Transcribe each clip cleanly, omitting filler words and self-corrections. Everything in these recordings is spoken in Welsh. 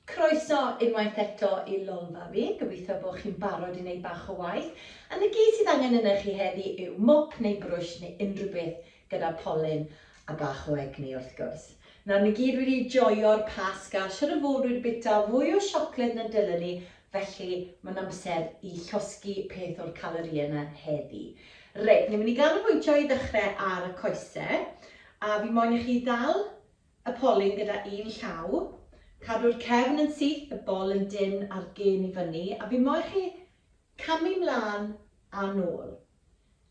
Croeso unwaith eto i Lolfa fi, gobeithio bod chi'n barod i wneud bach o waith. A 'na gyd sydd angen yna chi heddi yw mop neu brwsh neu unrhyw beth gyda polyn a bach o egni wrth gwrs. Nawr ni gyd wedi joio'r Pasg a siŵr o fod wedi bwyta fwy o siocled na dylen ni, felly mae'n amser i llosgi peth o'r calorïau yna heddi. Reit, ni'n mynd i ganolbwyntio i ddechrau ar y coesau, a fi moyn i chi ddal y polyn gyda un llaw, cadw'r cefn yn syth, y bol yn dynn a'r gên i fyny, a fi moyn chi camu mlan a nôl.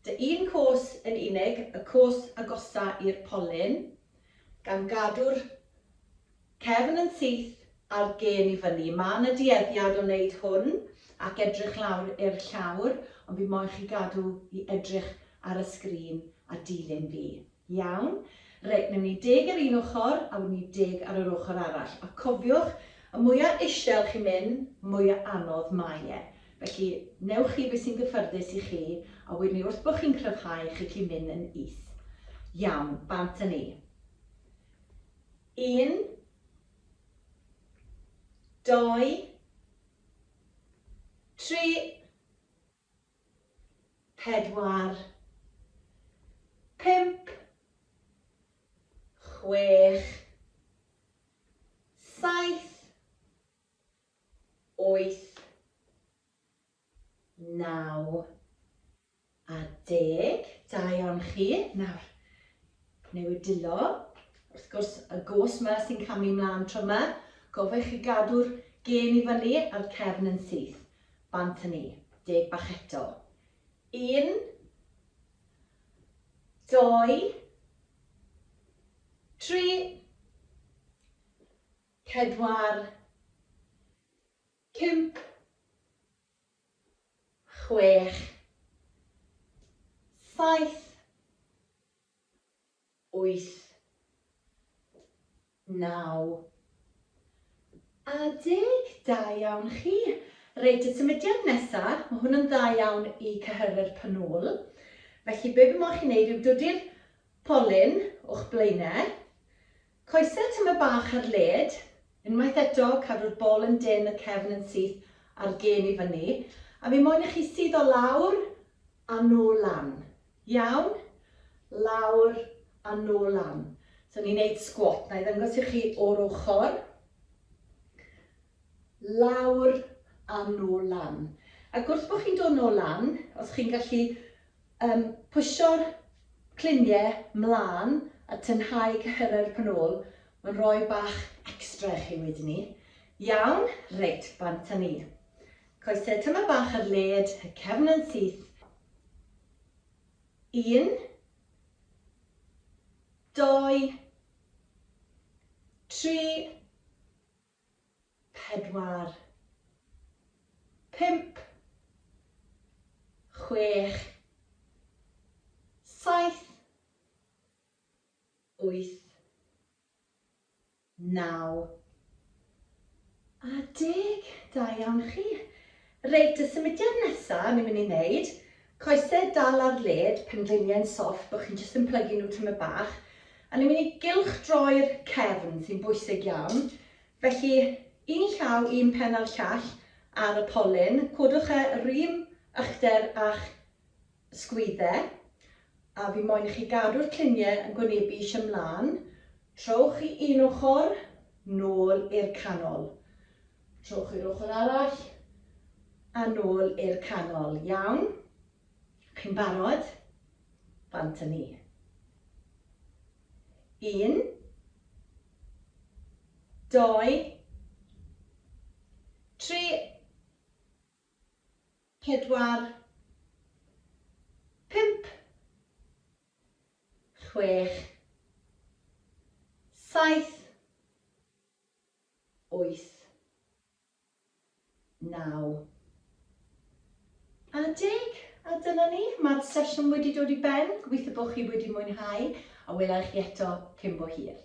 Dy un cos yn unig, y cos agosa i'r polyn, gan gadw'r cefn yn syth a'r gên i fyny. Mae 'na dueddiad o wneud hwn ac edrych lawr i'r llawr, ond fi moyn chi gadw i edrych ar y sgrin a dilyn fi. Iawn. Reit, newn ni deg ar un ochr a wedyn ni deg ar yr ochr arall. A cofiwch, y mwya ishel chi'n mynd, mwya anodd mae e. Felly, newch chi beth sy'n gyffyrddus i chi, a wedyn ni wrth bod chi'n cryfhau, chi'n gallu mynd yn is. Iawn, bant â ni. Un, dou, tri, pedwar, pump, chwech, saith, wyth, naw a deg. Da iawn chi. Nawr, newid dwylo. Wrth gwrs, y gos 'ma sy'n camu mlaen tro 'ma. Cofiwch chi gadw'r gên i fyny a'r cefn yn syth. Bant â ni. Deg bach eto. Un, dou, tri, pedwar, pump, chwech, saith, wyth, naw a deg. Da iawn chi. Reit, y symudiad nesa, mae hwn yn dda iawn i cyhyrau'r pen-ôl. Felly be fi moyn chi wneud yw dod i'r polyn o'ch blaenau, coesau tymed bach ar led, unwaith eto cadw'r bol yn dynn, y cefn yn syth a'r gên i fyny, a fi moyn i chi suddo lawr a nôl lan. Iawn? Lawr a nôl lan. So ni'n neud squat. Na i ddangos i chi o'r ochr. Lawr a nôl lan. Ac wrth bod chi'n dod nôl lan, os chi'n gallu um, pwysio'r cliniau mlaen a tynhau cyhyrau'r pen ôl, mae'n rhoi bach extra i chi wedyn ni. Iawn? Reit, bant â ni. Coesau tymed bach ar led, y cefn yn syth. Un, dou, tri, pedwar, pump, chwech, saith, wyth, naw a deg. Da iawn chi. Reit, y symudiad nesa ni'n mynd i wneud, coesau dal ar led, pengliniau'n soft, bod chi'n jyst yn plygu nhw tymed bach, a ni'n mynd i gylchdroi'r cefn sy'n bwysig iawn. Felly, un llaw, un pen a'r llall ar y polyn, codwch e yr un uchder a'ch sgwydde, a fi moyn i chi gadw'r cluniau yn gwynebu eisiau mlaen. Trowch i un ochr, nôl i'r canol. Trowch i'r ochr arall, a nôl i'r canol. Iawn? Chi'n barod? Bant â ni. Un, dou, tri, pedwar, pump, chwech, saith, wyth, naw a deg. A dyna ni, mae'r sesiwn wedi dod i ben. Gobeithio bod chi wedi mwynhau a wela i chi eto cyn bo hir.